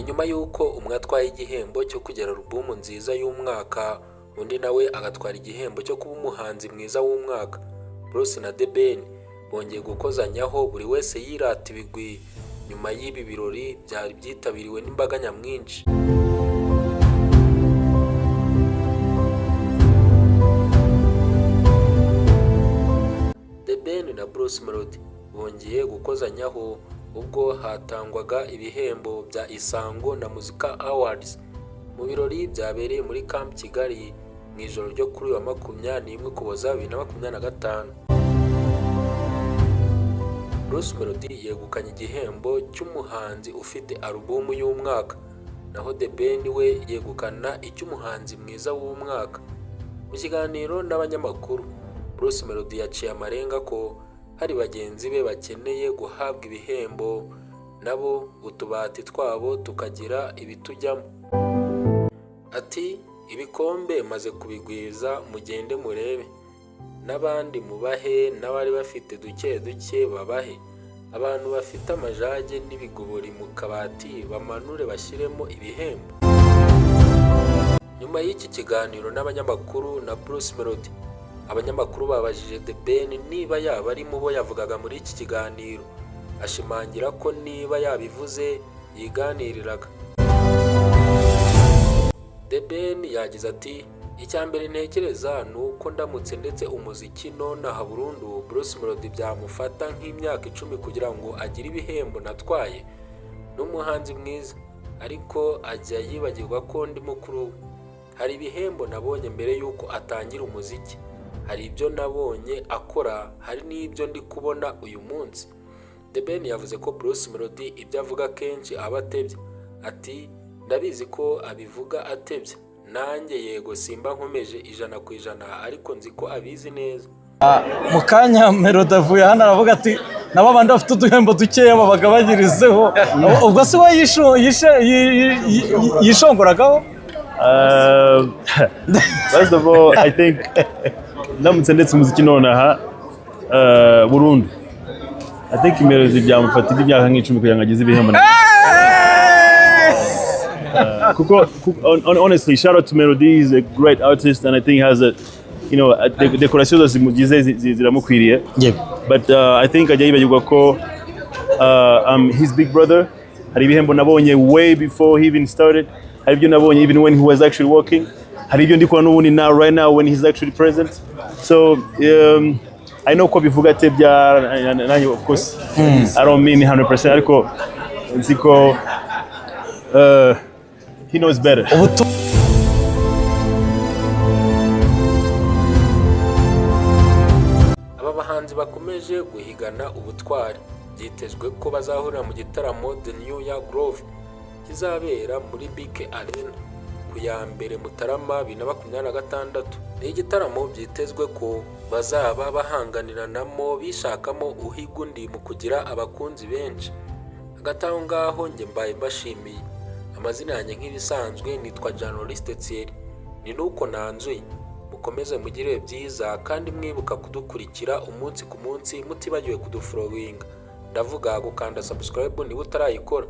Ni nyuma y'uko umwe atwaye igihembo cyo kugira alubumu nziza y'umwaka, undi nawe agatwara igihembo cyo kuba umuhanzi mwiza w'umwaka. Bruce na The Ben bongeye gukozanyaho, buri wese yirata ibigwi nyuma y'ibi birori byari byitabiriwe n'imbaga nyamwinshi. The Ben na Bruce Melody bongeye gukozanyaho ubwo hatangwaga ibihembo bya Isango na Muzika Awards mu birori byabereye muri Camp Kigali mu ijoro ryo kuri uyu wa 21 Ukuboza 2025. Bruce Melody yegukanye igihembo cy'umuhanzi ufite alubumu y'umwaka, naho The Ben we yegukana icy'umuhanzi mwiza w'umwaka. Mu kiganiro n'abanyamakuru, Bruce Melody yaciye amarenga ko hari bagenzi be bakeneye guhabwa ibihembo nabo utubati twabo tukagira ibitujyamo. Ati ibikombe maze kubigwiza, mugende murebe n'abandi mubahe, n'abari bafite duke duke babahe, abantu bafite amajage n'ibigobori mu kabati bamanure bashyiremo ibihembo. Nyuma y'iki kiganiro n'abanyamakuru na Bruce Melody, abanyamakuru babajije The Ben niba yaba ari mu bo yavugaga muri iki kiganiro, ashimangira ko niba yabivuze yiganiriraga. The Ben yagize ati icya mbere ntekereza ni uko ndamutse ndetse umuziki nonaha burundu, Bruce Melody byamufata nk'imyaka 10 kugira ngo agire ibihembo natwaye. Ni umuhanzi mwiza ariko ajya yibagirwa ko ndi mukuru we. Hari ibihembo nabonye mbere y'uko atangira umuziki, hari ibyo nabonye akora, hari n'ibyo ndi kubona uyu munsi. The Ben yavuze ko Bruce Melody ibyo avuga kenshi aba atebye. Ati ndabizi ko abivuga atebye, nanjye yego simba nkomeje 100% ariko nzi ko abizi neza. Mu kanya Melody avuye hano aravuga ati nabo bandi bafite uduhembo dukeya babagabanyirizeho. Ubwo si we yishongoragaho? First of all, I think ndamutse ndetse umuziki nonaha burundu, I think Melody byamufatira imyaka nk'icumi kugira ngo ageze ibihembo. Kuko honestly, shout out to Melody, he's a great artist and I think has a, you know, decoration zose zimugize ziramukwiriye. But I think ajya yibagirwa ko I'm his big brother. Hari ibihembo nabonye way before he even started. Hari ibyo nabonye even when he was actually working. Hari ibyo ndi kubona n'ubundi now, right now, when he's actually present. So I know ko bivuga atebya, nanjye of course I don't mean 100%, ariko nzi ko he knows better. Aba bahanzi bakomeje guhigana ubutwari, byitezwe ko bazahurira mu gitaramo The New Year Groove kizabera muri BK Arena ku ya 1 Mutarama 2026. Ni igitaramo byitezwe ko bazaba bahanganiranamo bishakamo uhiga undi mu kugira abakunzi benshi. Hagati aho ngaho njye mbaye mbashimiye. Amazina yanjye nk'ibisanzwe nitwa Journaliste Thierry. Ni nuko nanzuye. Mukomeze mugire byiza kandi mwibuka kudukurikira umunsi ku munsi, mutibagiwe kudufollowinga. Ndavuga gukanda subscribe niba utarayikora.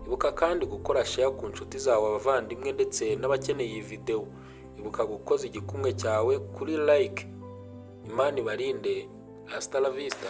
Ibuka kandi gukora share ku nshuti zawe, abavandimwe ndetse n'abakeneye iyi video. Ibuka gukoza igikumwe cyawe kuri like. Imana ibarinde. Hasta la vista.